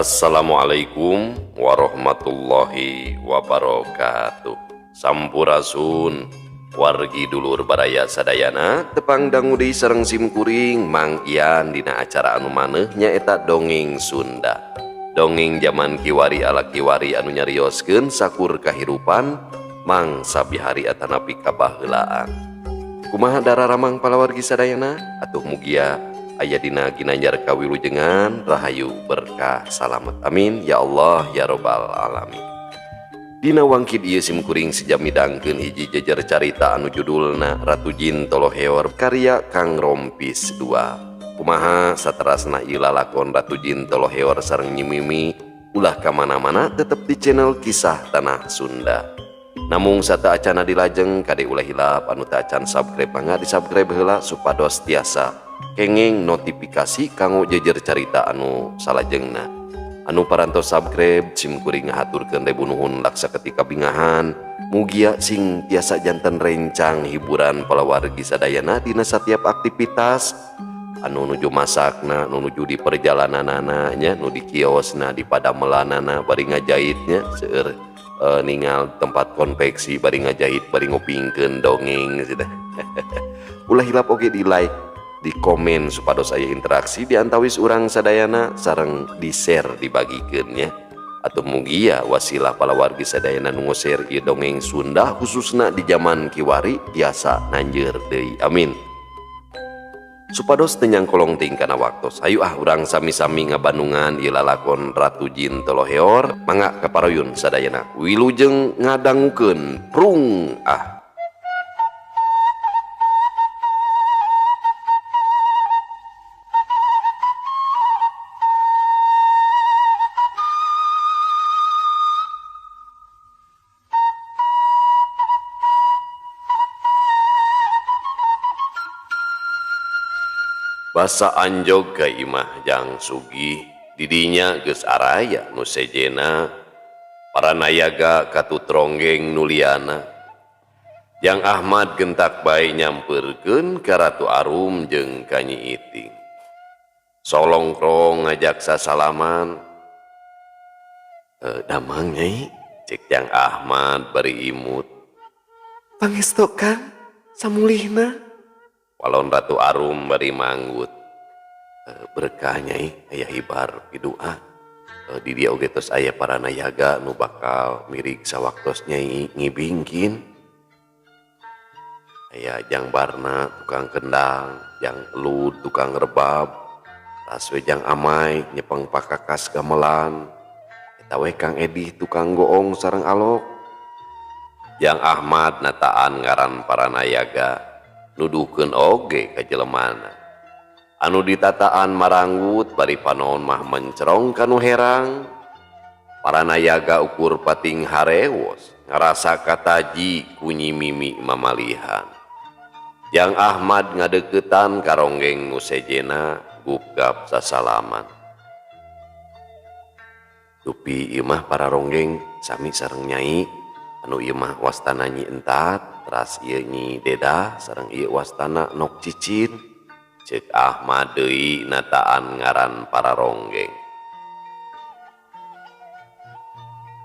Assalamualaikum warahmatullahi wabarakatuh. Sampurasun wargi dulur baraya sadayana, tepang dangu deui sareng simkuring Mang Ian dina acara anu maneuh nyaeta Dongeng Sunda. Dongeng zaman kiwari ala kiwari anu nyarioskeun sakur kahirupan mangsa bihari atanapi kabaheulaan. Kumaha dararamang palawargi sadayana? Atuh mugia aya dina ginanjar kawilujengan, rahayu berkah salamet, amin ya Allah ya robbal alamin. Dina wangkid ieu simkuring sejam midangkeun hiji jejer carita anu judulna Ratu Jin Toloheor karya Kang Rompis 2. Kumaha saterasna ieu lalakon Ratu Jin Toloheor sareng Nyi Mimi, ulah ka mana-mana, tetep di channel Kisah Tanah Sunda. Namung sateuacanna dilajeng, kade ulah hilap anu teu acan subscribe mangga di subscribe heula supados tiasa kenging notifikasi kanggo jejer carita anu salajengna. Anu parantos subscribe simkuring ngahaturkeun ribu nuhun laksa ketika bingahan, mugia sing tiasa janten rencang hiburan palawargi sadayana dina setiap aktivitas anu nuju masakna, nu nuju di perjalananana nya, nu di kiosna, di padamelanana bari ngajahitnya, seueur ningal tempat konveksi bari ngajahit bari ngupingkeun dongeng gitu. Ulah hilap oge di like, di komen supados aya interaksi di antawis urang sadayana sareng di share dibagikeun nya. Atau mugia wasilah palawargi sadayana nu share ieu dongeng Sunda khususna di zaman kiwari tiasa nanjeur deui, amin. Supados teu nyangkolong teuing kana waktos, hayu ah urang sami-sami ngabandungan ieu lalakon Ratu Jin Toloheor. Mangga kaparuyun sadayana, wilujeng ngadangukeun prung ah. Basa anjog ka imah Jang Sugih, didinya geus araya nu sejena para nayaga katut ronggeng nuliana. Jang Ahmad gentak bae nyamperkeun ka Ratu Arum jeung ka Nyi Iting. Solongkrong ngajak sasalaman. Damang Nyai, cek Jang Ahmad bari imut. Pangestu Kang, samulihna. Walon Ratu Arum bari manggut. Berkah Nyai, aya hibar pidua. Di dia oge tos aya para nayaga nu bakal mirig sawaktos Nyai ngibingkin. Aya Jang Barna tukang kendang, Jang Elud tukang rebab, tas we Jang Amai nyepeng pakakas gamelan. Eta we Kang Edi tukang goong sareng alok. Jang Ahmad nataan ngaran para nayaga, nuduhkeun oge ka jelemana. Anu ditataan maranggut bari panon mah mencerong kanu herang. Para nayaga ukur pating harewos ngarasa kataji ku Nyi Mimi mamalihan. Jang Ahmad ngadeukeutan ka ronggeng nu sejena gupgap sasalaman. Dupi ieu mah para ronggeng sami sareng Nyai, anu ieu mah wastana Nyi Entat, teras ieu Nyi Dedah sareng ieu wastana Nok Cicin. Cek Ahmad deui nataan ngaran para ronggeng.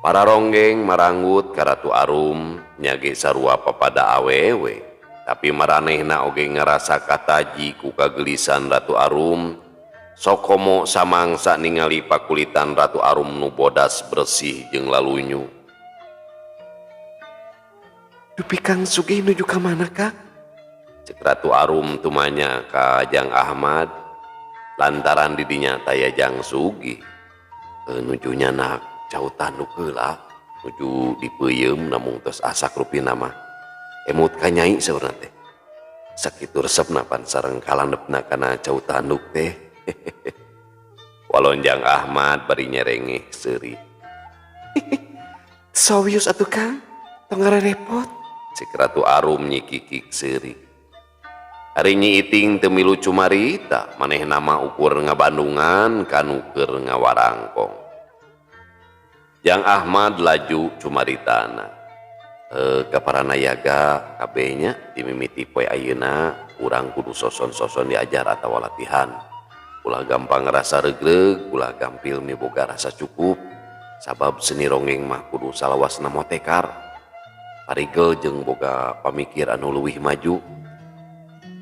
Para ronggeng maranggut ka Ratu Arum nyage sarua papada awewe, tapi maranehna oge ngarasa kataji ku kagelisan Ratu Arum. Sokomo samangsa ningali pakulitan Ratu Arum nu bodas bersih jeung lalunyu. Dupi Kang Sugih nuju ka mana Kang? Cek Ratu Arum tumanya ka Jang Ahmad lantaran didinya taya Jang Sugih. Nuju nyanak jauh tanduk heula, nuju dipeuyeum namung tos asak rupina mah. Emut ka Nyai saurna teh. Sakitu resepna pan sareng kalandepna kana cau tanduk teh. Walon Jang Ahmad bari nyerengeh seuri. Sawius atuh Kang, tong ngarepot. Cek Ratu Arum nyikikik seuri. Ari Nyi Iting teu milu cumarita, manehna mah ukur ngabandungan kanu keur ngawarangkong. Jang Ahmad laju cumaritana. Ka para nayaga kabehnya dimimiti poe ayeuna urang kudu soson-soson diajar atawa latihan. Ulah gampang ngarasa regreg, ulah gampil miboga rasa cukup. Sabab seni ronggeng mah kudu salawasna motekar. Parigel jeung boga pamikir anu leuwih maju.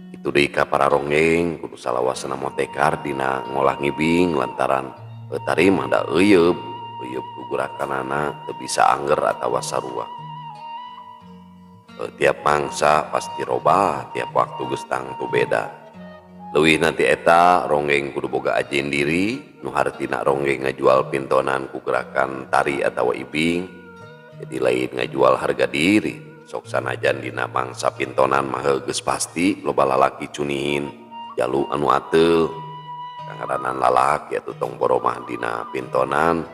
Kitu deui ka para ronggeng kudu salawasna motekar dina ngolah ngibing lantaran tari mah da euyeub, euyeub gugurakanana teu bisa angger atawa sarua. Tiap mangsa pasti robah, tiap waktu geus tangtu beda. Leuwih nanti eta ronggeng kudu boga ajen diri nu hartina ronggeng ngajual pintonan ku gerakan tari atawa ibing, jadi lain ngajual harga diri. Sok sanajan dina mangsa pintonan mah geus pasti loba lalaki cunihin jalu anu ateul. Kangaranan lalaki atuh tong boromah dina pintonan,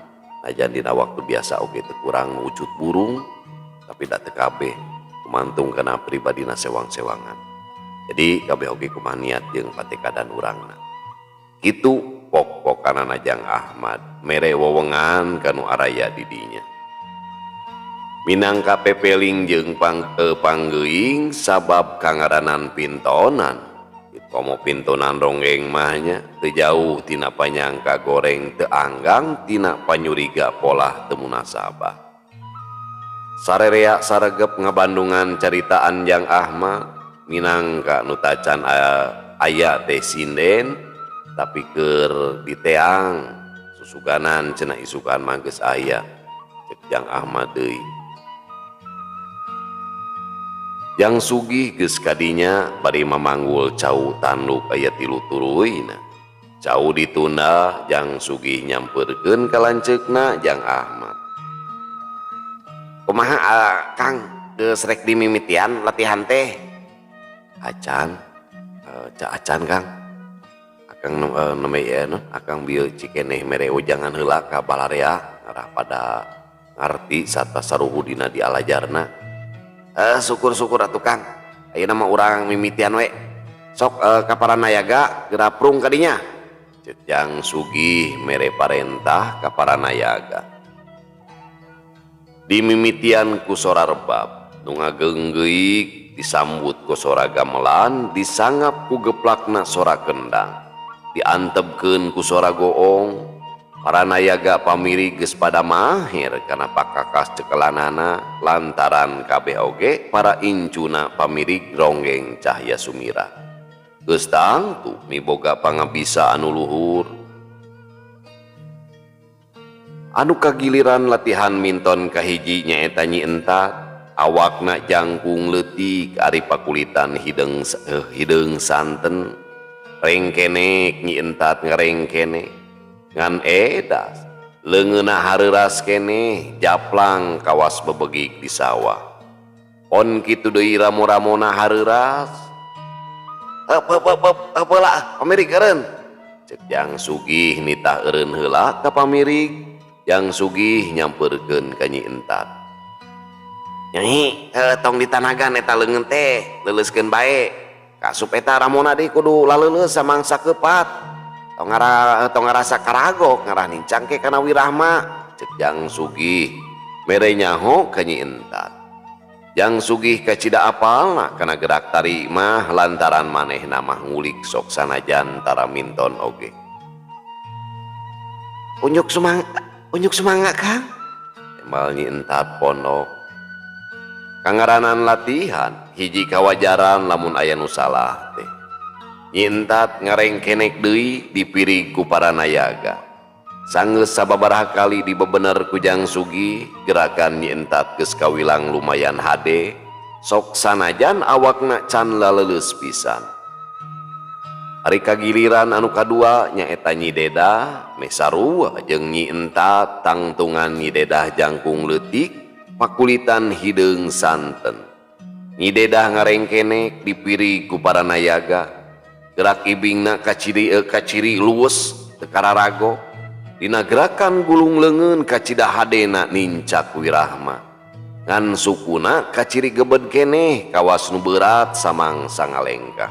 najan dina waktu biasa oge teu kurang wujud burung, tapi da teu kabeh kumantung kana pribadina sewang-sewangan. Jadi kabeh oge kumaha niat jeung patekadan urangna. Kitu pok-pokanana Jang Ahmad mere wewengan kanu araya di dinya. Minangka pepeling jeung panggeuing sabab kangaranan pintonan. Komo pintonan ronggeng mah nya teu jauh tina panyangka goreng teu anggang tina panyuriga polah teu munasabah. Sarerea saregep ngabandungan caritaan Jang Ahmad minangka nu tacan aya teh sinden tapi keur diteang susuganan cenah isukan mah geus aya cek Jang Ahmad deui. Jang Sugih geus kadinya bari mamanggul cau tanduk aya tilu turuyna. Cau ditunda Jang Sugih nyamperkeun ka lanceukna Jang Ahmad. Kumaha Kang geus rek dimimitian latihan teh? Acan, acan Kang. Akang nembe ieu nu, akang bieu cikeneh mere ujangan heula ka balarea ngarah pada ngarti sarta saruhu dina dialajarna. Syukur-syukur atuh Kang. Ayeuna mah urang mimitian we. Sok ka para nayaga geraprung kadinya. Cek Jang Sugih mere parentah ka para nayaga. Dimimitian ku sora rebab nu ngageunggeuk disambut ku sora gamelan, disangap ku geplakna sora kendang, diantepkeun ku sora goong. Para nayaga pamiri geus pada mahir kana pakakas cekelanana lantaran kabeh oge para incuna pamirig ronggeng Cahya Sumira. Geus tangtu miboga pangabisa anu luhur. Anu kagiliran latihan minton kahiji nyaeta Nyi Entat, awakna jangkung leutik ari pakulitan hideung santen. Rengkenek Nyi Entat ngarengkenek ngan edas leungeunna hareuras keneh japlang kawas bebegik di sawah. On kitu deui ramo-ramona hareuras. Heup heup heup heup, heup heula pamirig eureun. Cek Jang Sugih nitah eureun heula ka pamirig. Jang Sugih nyamperkeun ka Nyi Entat. Nyai, tong ditanagan eta leungeun teh, leuleuskeun bae. Kasup eta ramona deui kudu laleuleus samangsa keupat. Tong ngarasa karagok ngarah nincang ke kana wirahma. Cek Jang Sugih mere nyaho ka Nyi Entat. Jang Sugih kacida apalna kana gerak tari mah lantaran manehna mah ngulik sok sanajan tara minton oge. Unjuk sumangga Kang. Tembal Nyi Entat pondok. Kangaranan latihan hiji kawajaran lamun aya nu salah teh. Nyi Entat ngarengkenek deui dipirig ku para nayaga. Sanggeus sababaraha kali dibebener ku Jang Sugih, gerakan Nyi Entat geus kawilang lumayan hade, sok sanajan awakna can laleuleus pisan. Ari kagiliran anu kadua nyaeta Nyi Dedah, meh sarua jeung Nyi Entat tangtungan Nyi Dedah jangkung leutik, pakulitan hideung santen. Nyi Dedah ngarengkenek dipirig ku para nayaga. Gerak ibingna kaciri luwes teu kararago. Dina gerakan gulung leungeun kacida hadena nincak wirahma. Ngan sukuna kaciri gebed keneh kawas nu berat samangsa ngalengkah.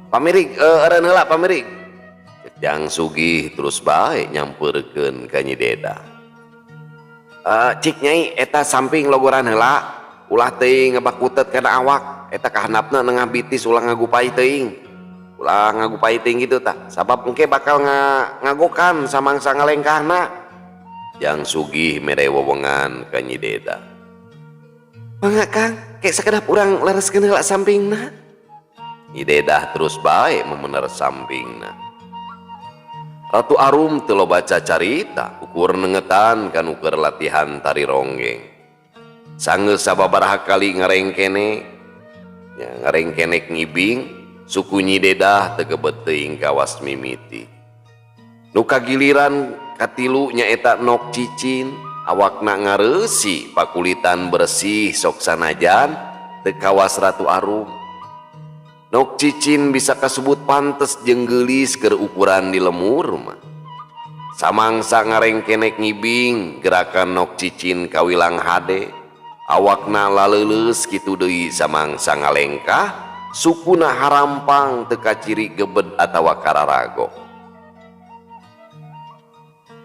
Pamirig eureun heula pamirig. Cek Jang Sugih terus bae nyamperkeun ka Nyi Dedah. Cik Nyai eta samping logoran heula, ulah teuing ngabakutet kana awak, eta kahandapna nengah bitis ulah ngagupai teuing. Ulah ngagupai teuing kitu tah, sabab engke bakal ngagokan samangsa ngalengkahna. Jang Sugih mere wewengan ka Nyi Dedah. Mangga Kang, ke sakedap urang lereskeun heula sampingna. Nyi Dedah terus bae memener sampingna. Ratu Arum teu loba cacarita, ukur nengetan kana keur latihan tari ronggeng. Sanggeus sababaraha kali ngarengkenek, nya ngarengkenek ngibing, suku Nyi Dedah teu gebet teuing kawas mimiti. Nu kagiliran katilu nyaeta Nok Cicin, awakna ngareusi pakulitan bersih sok sanajan teu kawas Ratu Arum. Nok Cicin bisa kasebut pantes jeung geulis keur ukuran di lemur mah. Samangsa ngarengkenek ngibing, gerakan Nok Cicin kawilang hade. Awakna laleuleus kitu deui samangsa ngalengkah, sukuna harampang teu kaciri gebed atawa kararago.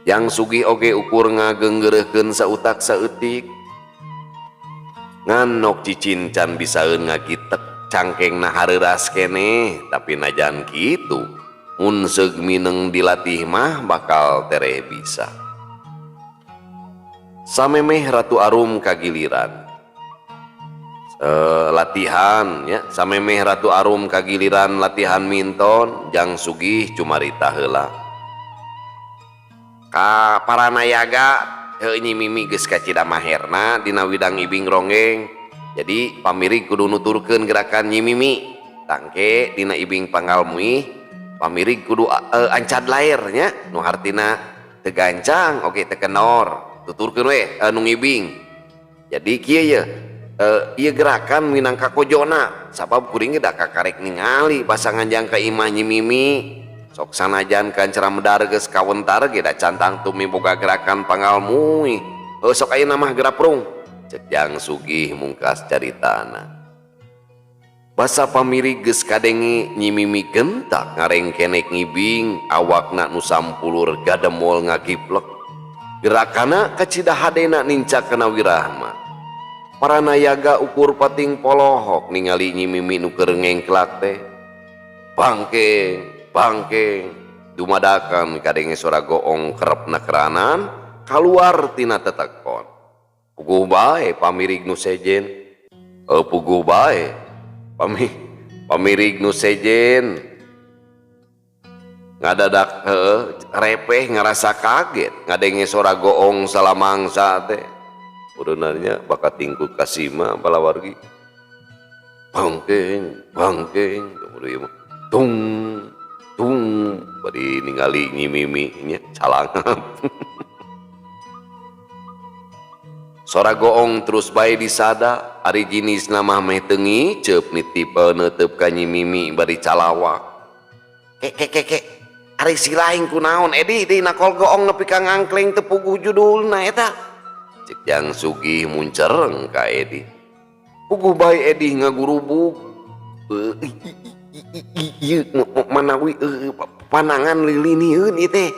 Jang Sugih oge ukur ngageunggeureuhkeun sautak saeutik. Ngan Nok Cicin can bisaeun ngagitek cangkengna hareuras keneh, tapi najan kitu mun seug mineng dilatih mah bakal tereh bisa. Samemeh Ratu Arum kagiliran latihan ya, samemeh Ratu Arum kagiliran latihan minton, Jang Sugih cumarita heula. Ka para nayaga heuh Nyi Mimi geus kacida maherna dina widang ibing ronggeng. Jadi pamirig kudu nuturkeun gerakan Nyi Mimi. Tangke dina ibing panggal muih pamirig kudu ancad lair nya, nu hartina teu gancang oge teu kenor. Tuturkeun we nu ngibing. Jadi kieu ye, ieu gerakan minangka kojona, sabab kuring ge da kakarek ningali pasangan jang ka imah Nyi Mimi. Sok sanajan kancara medar geus kawentar ge da cantang tumi boga gerakan panggal muih. Heuh sok ayeuna mah geraprung. Cek Jang Sugih mungkas caritana. Basa pamirig geus kadenge Nyi Mimi gentak ngarengkenek ngibing, awakna nu sampulur gademol ngagiplek. Gerakana kacida hadena nincak kana wirahma. Para nayaga ukur pating polohok ningali Nyi Mimi nu keur ngengklak teh. Bangkeng, bangkeng, dumadakan kadenge sora goong kerepna keranan kaluar tina tetekon. Puguh bae pamirig nu sejen. Puguh bae pamirig nu sejen. Ngadadak repeh ngerasa kaget ngadenge sora goong salamangsa teh. Ureunanya bakat tingkut kasima balawargi. Bangkeng, bangkeng, kemudian tung tung bari ningali Nyi Mimi nya calangap. Sora goong terus bae disada, ari jinis nama meh teu ngiceup nitip neuteup ka Nyi Mimi bari calawak. Ke ke ke ke, ari silaing kunaon Edi di nakol goong nepi ka ngangkleng teu puguh judulna eta. Cek Jang Sugih muncereng ka Edi. Puguh bae Edi ngagurubug. Ieu manawi panangan lilinieun ieu teh.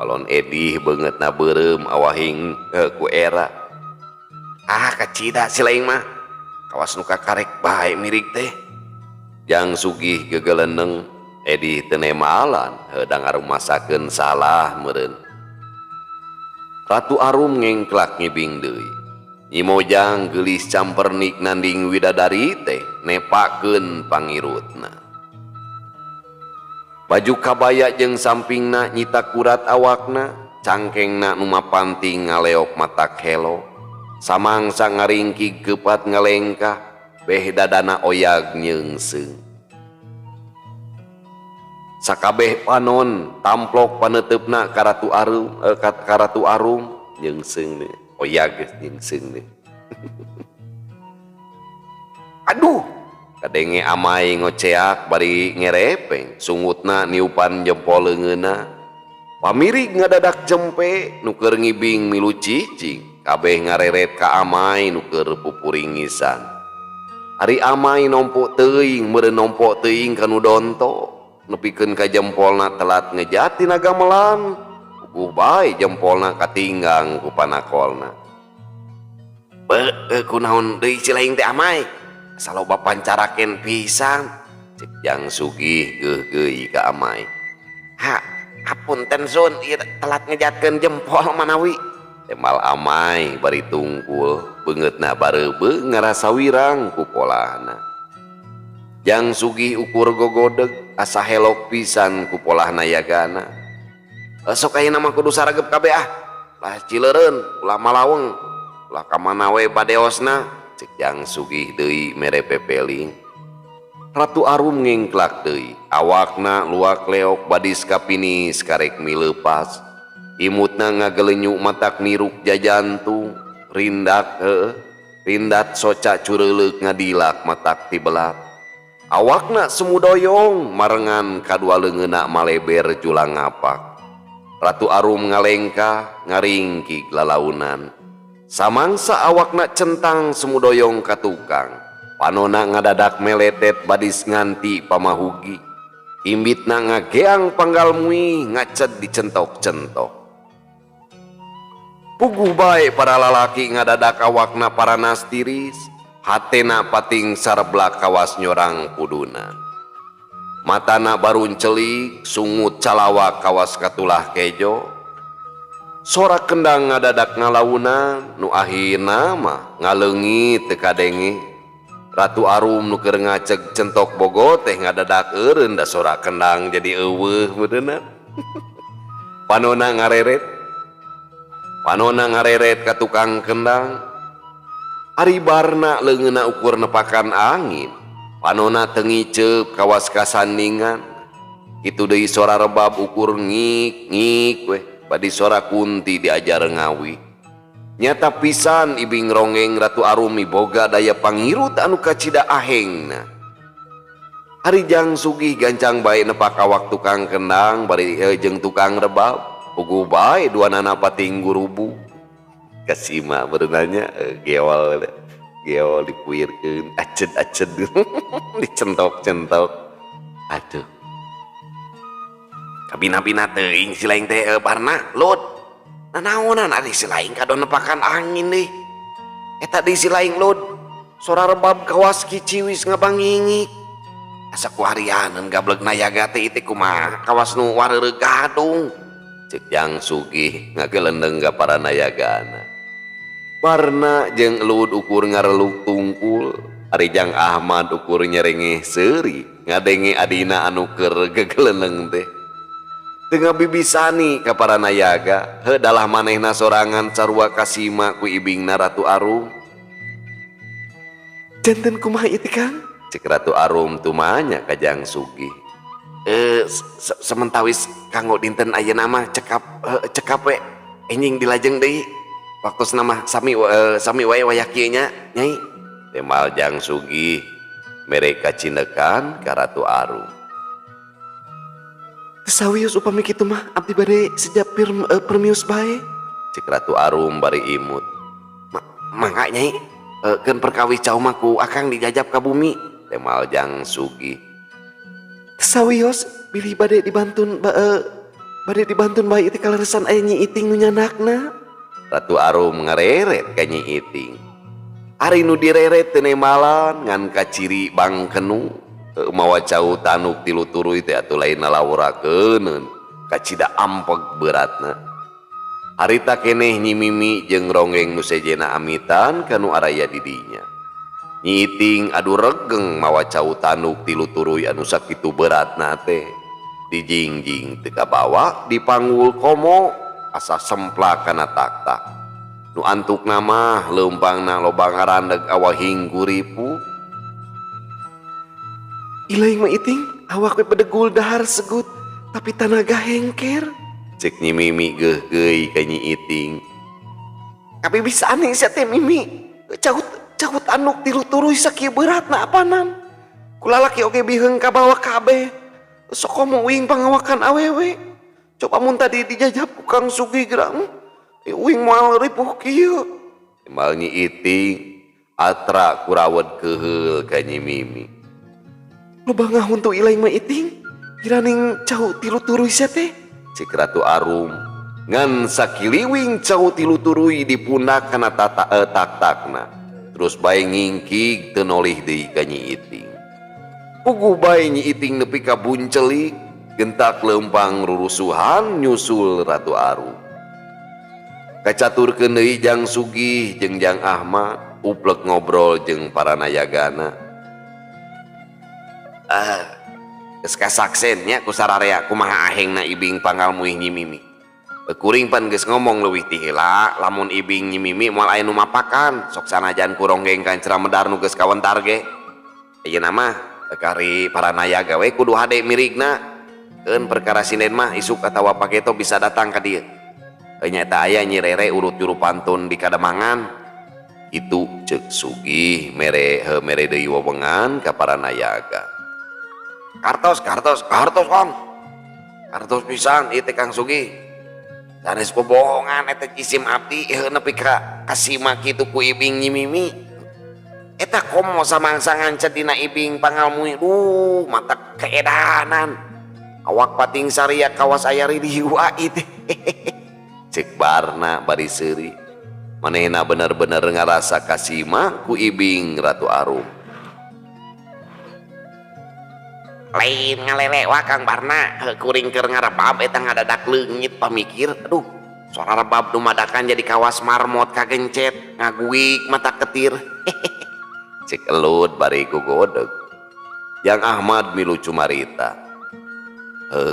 Walon Edi beungeutna beureum awahing ku era. Ah kacida si laing mah. Kawas nu kakarek bae mirig teh. Jang Sugih gegeleneng Edi teu nemalan heudang ngarumasakeun salah meureun. Ratu Arum ngengklak ngibing deui. Nyi Mojang geulis campernik nanding widadari teh nepakeun pangirutna. Baju kabaya jeung sampingna nyita kurat awakna, cangkengna nu mapanting ngaleok mata kelo. Samangsa ngaringkig keupat ngalengkah, beh dadana oyag nyeungseung. Sakabeh panon tamplok paneuteup ka Ratu Arum, ka Ratu Arum nyeungseung nih, oyag geus nyeungseung nih. Aduh, kadenge amai ngoceak bari ngerepeng, sungutna niupan jempol leungeunna. Pamirig ngadadak jempe nu keur ngibing milu cicing, kabeh ngareret ka amai nu keur pupuringisan. Ari amai nompo teuing meureun nompo teuing ka nu donto. Nepikeun ka jempolna telat ngejat tina gamelan, puguh bae jempolna katinggang ku panakolna. Beuh, kunaon deui si laing teh amai? Asa loba pancaraken pisan. Cek Jang Sugih geugeuy ka Amai. Ha, hapunten Sun, ieu telat ngejatkeun jempol manawi. Temal Amai bari tungkul, beungeutna bareubeuh ngarasa wirang ku polahna. Jang Sugih ukur gogodeg asa helok pisan ku polahna yagana. Sok ayeuna mah kudu saragep kabeh ah. Ulah cileureun, ulah malaweng, ulah ka mana we padeosna. Cek Jang Sugih deui mere pepeling. Ratu Arum ngengklak deui, awakna luak leok badis kapinis karek mileupas. Imutna ngagelenyu matak niruk jajantung, rindak heueuh, rindat soca cureuleuk ngadilak matak tibelat. Awakna sumudoyong marengan kadua leungeunna maleber julang ngapak. Ratu Arum ngalengkah ngaringkik lalaunan. Samangsa awakna centang sumudoyong ka tukang. Panona ngadadak meletet badis nganti pamahugi. Imbitna ngageang panggal mui ngacet dicentok-centok. Puguh bae para lalaki ngadadak awakna paranas tiris, hatena pating sarblak kawas nyorang pudunan. Matana baruncelik, sungut calawak kawas katulah kejo. Sora kendang ngadadak ngalaunan, nu akhirna mah ngaleungit teu kadenge. Ratu Arum nu keur ngaceg centok bogo teh ngadadak eureun da sora kendang jadi eueuh meureunna. Panona ngareret. Panona ngareret ka tukang kendang. Ari barna leungeunna ukur nepakan angin. Panona teu ngiceup kawas kasandingan. Kitu deui sora rebab ukur ngik ngik weh badi sora kunti diajar ngawi. Nyata pisan ibing ronggeng Ratu Arum miboga daya pangirut anu kacida ahengna. Ari Jang Sugih gancang bae nepak awak tukang kendang bari jeung tukang rebab. Puguh bae dua nana pating gurubu. Kasima berenanya geol geol dipuirkeun aced-aced dicentok-centok. Aduh. Kabina-bina teuing si lain teh barna lud. Nanaonan ari si lain kadon nepakan angin deh. Eta di si lain lud. Sora rebab kawas kiciwis ngabangingik. Asa ku harianeun gableg nayaga teh ieu kumaha kawas nu wareureuh gadung. Cek Jang Sugih ngagelendeng ka para nayagana. Barna jeung Lud ukur ngareluk tungkul, ari Jang Ahmad ukur nyerengeh seuri ngadenge adina anu keur gegelendeng teh. Teu ngabibisani ka para nayaga, heuh dalah manehna sorangan sarua kasima ku ibingna Ratu Arum. Janten kumaha ieu teh Kang? Cek Ratu Arum tumanya ka Jang Sugih. Sementawis kanggo dinten ayeuna mah cekap cekap we enjing dilajeng deui. Waktosna mah sami sami wae wayah kieu nya, Nyai. Temal Jang Sugih mere kacinekan ka Ratu Arum. Sawios upami kitu mah abdi bade seja permios bae. Cek Ratu Arum bari imut. Mangga Nyai, keun perkawis cau mah ku akang dijajab ka bumi. Temal Jang Sugih. Sawios bilih bade dibantun bade dibantun bae teh kaleresan aya Nyi Iting nu nyandakna. Ratu Arum ngareret ka Nyi Iting. Ari nu direret teu nemalan ngan kaciri bangkenu. Mawa cau tanuk tilu turuy teh atuh lain nalawurakeun kacida ampeg beratna. Harita keneh Nyi Mimi jeung ronggeng nu sejena amitan kanu araya di dinya. Nyi Iting adu regeng mawa cau tanuk tilu turuy anu sakitu beratna teh. Dijingjing teu kabawa dipanggul komo asa semplak kana taktak. Nu antukna mah leumpangna loba ngarandeg awahing guripu. Ilaing mah Iting, awak we bedegul dahar segut, tapi tanaga hengker. Cek Nyi Mimi geugeuy ka Nyi Iting. Tapi bisa aneh sia teh Mimi. Caut anuk tilu turuy sakieu beratna apanan. Kulalaki oge biheung kabawa kabeh. Sok komo uing pangawakan awewe. Coba mun tadi dijajab ku Kang Sugih gerang. Uing moal ripuh kieu. Timbal Nyi Iting atra kurawet keheul ka Nyi Mimi. Loba ngahuntu ilaing mah Iting, kiraning cau tilu turuy sia teh. Cek Ratu Arum ngan sakiliwing cau tilu turuy dipundak kana tata tak-takna. Terus bae ngingkig teu nolih deui ka Nyi Iting. Puguh bae Nyi Iting nepi ka buncelik gentak leumpang rurusuhan nyusul Ratu Arum. Kacaturkeun deui Jang Sugih jeung Jang Ahmad uplek ngobrol jeung para nayagana. Ah, geus kasaksen nya ku sararea kumaha ahengna ibing pangalmuih Nyi Mimi. Kuring pan geus ngomong leuwih ti heula lamun ibing Nyi Mimi moal aya nu mapakan sok sanajan ku ronggeng kancra medar nu geus kawentar ge. Ayeuna mah kari para nayaga we kudu hade mirigna. Keun perkara sinden mah isuk atawa pageto bisa datang ka dieu. Nyaeta aya Nyi Rere urut juru pantun di Kademangan. Itu ceuk Sugih mere mere deui wewengan ka para nayaga. Kartos kartos kartos Kang. Kartos pisan ieu teh Kang Sugih. Sanes bobohongan eta jisim abdi heuh nepi ka kasima kitu ku ibing Nyi Mimi. Eta komo samangsa ngancet dina ibing pangalmui duh mata keedanan. Awak pating saria kawas aya ridiwa ieu teh. Ceuk Barna bari seuri. Manehna bener-bener ngarasa kasima ku ibing Ratu Arum. Lain ngalelewa Kang Barna, kuring keur ngarebab eta ngadadak leungit pamikir. Aduh, suara rebab dumadakan jadi kawas marmot kagencet, ngaguik mata ketir. Cek elud bari gogodeg. Jang Ahmad milu cumarita.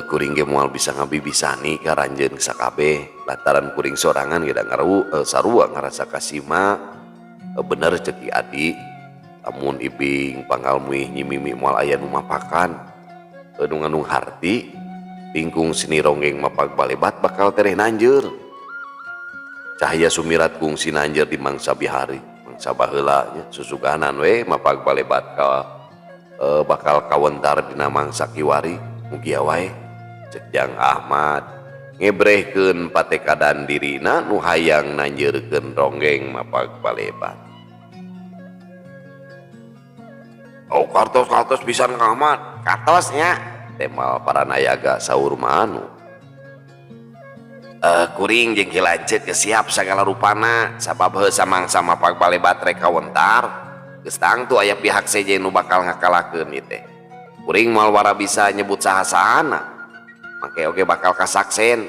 Kuring ge moal bisa ngabibisani ka ranjeun sakabeh lantaran kuring sorangan ge da sarua ngarasa kasima. Bener cek Ki Adi. Lamun ibing pangalmuih Nyi Mimi moal aya nu mapakan. Nu ngandung harti lingkung seni ronggeng mapag balebat bakal tereh nanjeur. Cahaya sumirat kungsi nanjeur di mangsa bihari, mangsa baheula nya susuganan we mapag balebat ka bakal kawentar dina mangsa kiwari. Mugia wae cek Jang Ahmad ngebrehkeun patekadan dirina nu hayang nanjeurkeun ronggeng mapag balebat. Oh kartos kartos pisan Kang Ahmad. Kartosnya temal para nayaga saur manu. Kuring jeung Ki Lanceuk geus siap sagala rupana sabab heuh samangsa mapag balebat rek kawentar geus tangtu aya pihak sejen nu bakal ngakalakeun ieu teh. Kuring moal wara bisa nyebut saha-sahana make oge bakal kasaksen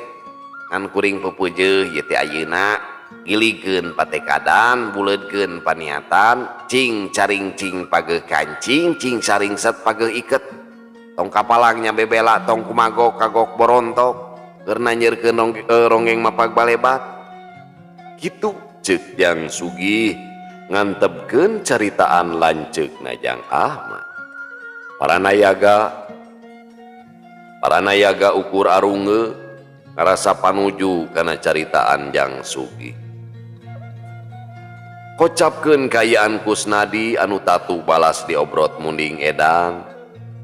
ngan kuring pepeujeuh ieu teh ayeuna giligkeun patekadan buleudkeun paniatan cing caring cing pageuh kancing cing saringset pageuh iket tong kapalang nya bebela tong kumagok kagok borontok keur nanjeurkeun ronggeng mapag balebat. Kitu ceuk Jang Sugih ngantepkeun caritaan lanceukna Jang Ahmad. Para nayaga ukur arunge ngarasa panuju kana caritaan Jang Sugih. Kocapkeun kaayaan Kusnadi anu tatu balas diobrot munding edan.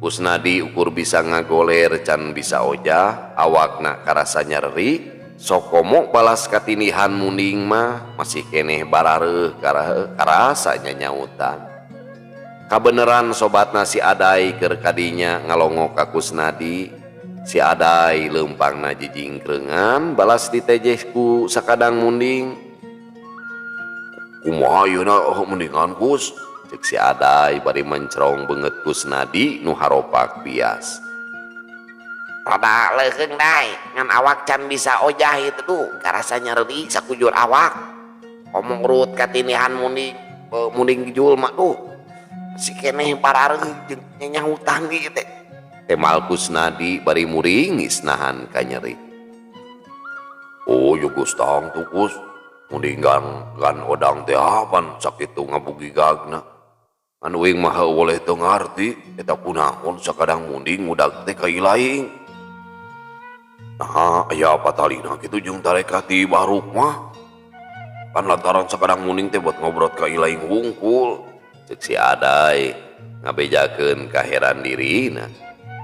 Kusnadi ukur bisa ngagoler can bisa ojah, awakna karasa nyeri, sokomo balas katinihan munding mah masih keneh barareuh karasa nyanyautan. Kabeneran sobatna si Adai keur kadinya ngalongok ka Kusnadi, si Adai leumpangna jijingkreungan balas ditejeh ku sakadang munding. Kumaha ayeuna mendingan Kus? Cek si Adai bari mencrong beungeut Kusnadi nu haropak bias. Rada leuheung dai ngan awak can bisa ojah itu tuh karasa nyeri sakujur awak. Omong rut katinihan munding, munding jelema tuh. Si keneh parareuh jeung nyanyahutan ieu teh. Temal Kusnadi bari muringis nahan kanyeri. Oh yo geus tangtu Kus. Munding gan odang teh apan sakitu ngabugigagna. Anu uing mah boleh teu ngarti eta kunaon sakadang munding ngudag teh ka ilaing. Nah, aya patalina kitu jeung tarekat ti Baruk mah. Pan lantaran sakadang munding teh buat ngobrot ka ilaing hungkul. Cek si Adai ngabejakeun kaheran dirina.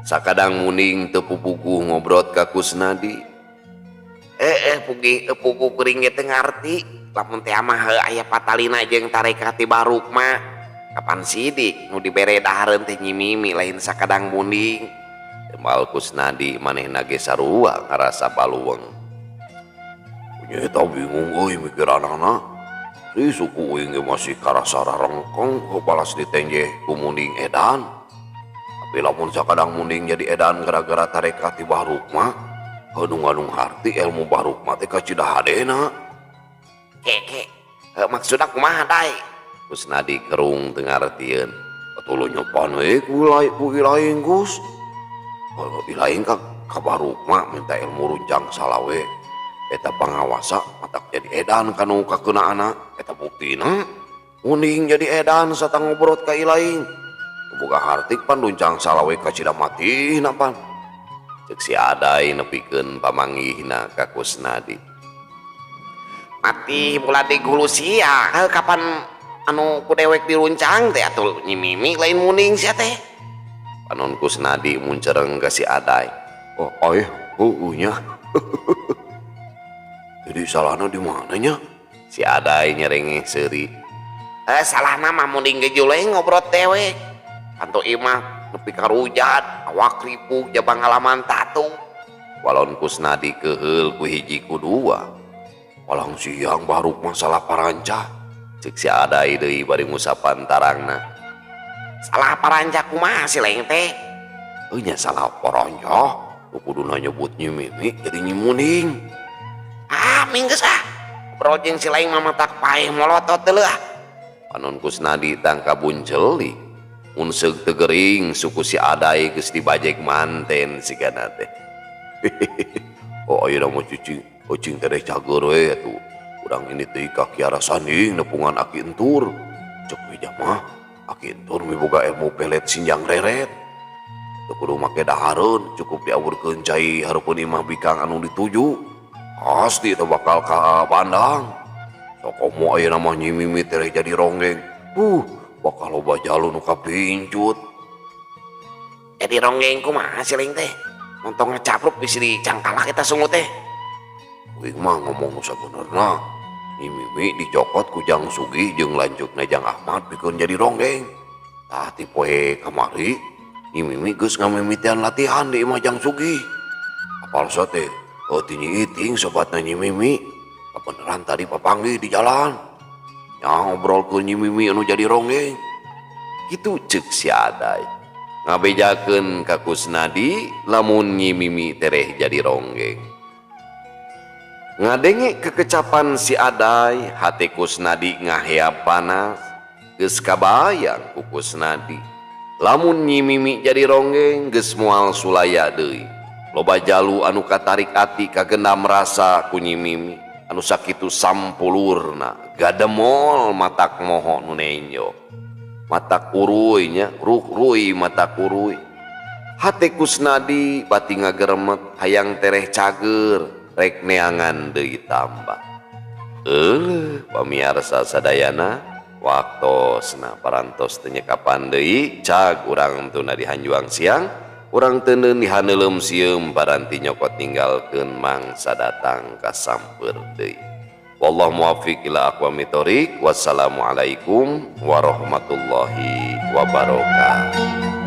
Sakadang munding teu pupuguh ngobrot ka Kusnadi. Puguh kuring ge teu ngarti lamun teh mah aya patalina jeung tarekat ti Baruk mah. Kapan sidik nu dibere dahareun teh Nyi Mimi lain sakadang munding. Temal Kusnadi manehna ge sarua ngarasa baluweung. Nya eta bingung euy mikiranana. Di suku uing ge masih karasa rarengkong balas ditenjeh ku munding edan. Tapi Tapi lamun sakadang munding jadi edan gara-gara tarekat ti Bah Rukma, nu ngadung harti ilmu Bah Rukma teh kacida hadena. Ke maksudna kumaha dai? Kusnadi kerung teu ngartieun. Atuh nyopan we ku Ilaing Gus. Ilaing ka Bah Rukma minta ilmu runcang salawe. Eta pangawasa matak jadi edan kanu kakeunana eta buktina. Munding jadi edan satang ngobrot ka Ilaing. Boga hartik pan runcang salawe kacida matihna pan. Cek si Adai nepikeun pamanggihna ka Kusnadi. Mati mula digulu sia. Kapan anu ku dewek diruncang teh atuh Nyi Mimi lain munding sia teh. Panon Kusnadi muncereng ka si Adai. Oh, aih, heueuh nya. Jadi salahna di mana nya? Si Adai nyerengeh seuri. Salahna mah munding ge juleng ngobrol dewek. Panto imah nepi ka rujat, awak ripuh jabang ngalaman tatu. Walon Kusnadi keheul ku hiji ku dua. Walang siang baruk masalah paranca. Cek si Adai deui bari ngusapan tarangna. Salah paranca kumaha si leng teh? Nya salah paranca. Kuduna nyebut Nyi Mimi jadi Nyi Munding. Ah, minggeus ah. Ngobrol jeung si laing mah matak paeh molotot teu ah. Panon Kusnadi tangka buncelik. Mun seug teu gering suku si Adai geus dibajek manten sigana teh. Oh ayeuna mah cicing, ucing teh cager we atuh. Urang ini teh ka Kiara Sanding nepungan Aki Entur. Cek we mah Aki Entur miboga ilmu pelet sinjang reret. Teu kudu make dahareun, cukup diawurkeun cai hareupeun imah bikang anu dituju. Pasti teu bakal ka bandang. Sokomo ayeuna mah Nyi Mimi teh jadi ronggeng. Bakal loba jalu nu kapincut. Jadi ronggeng kumaha si leng teh? Montong ngecapruk bisi dicangkalak eta sungut teh. Uing mah ngomong nu sabenerna. Nyi Mimi dicokot ku Jang Sugih jeung lanceukna Jang Ahmad pikeun jadi ronggeng. Tah ti poe kamari Nyi Mimi geus ngamimitian latihan di imah Jang Sugih. Apal teh ti Nyi Iting sobatna Nyi Mimi. Kabeneran tadi papanggih di jalan. Nya ngobrolkeun Nyi Mimi anu jadi ronggeng. Kitu ceuk si Adai. Ngabejakeun ka Kusnadi lamun Nyi Mimi tereh jadi ronggeng. Ngadenge kekecapan si Adai, hate Kusnadi ngaheap panas. Geus kabayang ku Kusnadi. Lamun Nyi Mimi jadi ronggeng geus moal sulaya deui. Loba jalu anu katarik ati kagendam rasa ku Nyi Mimi. Anu sakitu sampulurna, gademol matak moho nu nenjo. Matak uruy nya, ruh-ruy matak uruy. Hate Kusnadi bati ngageremet hayang tereh cager, rek neangan deui tambah. Pamiarsa sadayana, waktosna parantos teu nyekapan deui, cag urang tuna di hanjuang siang, urang teuneun di haneuleum sieum paranti nyokot ninggalkeun mangsa datang ka sampeur deui. Wallahu muwaffiq ila aqwamit thoriq. Wassalamualaikum warahmatullahi wabarakatuh.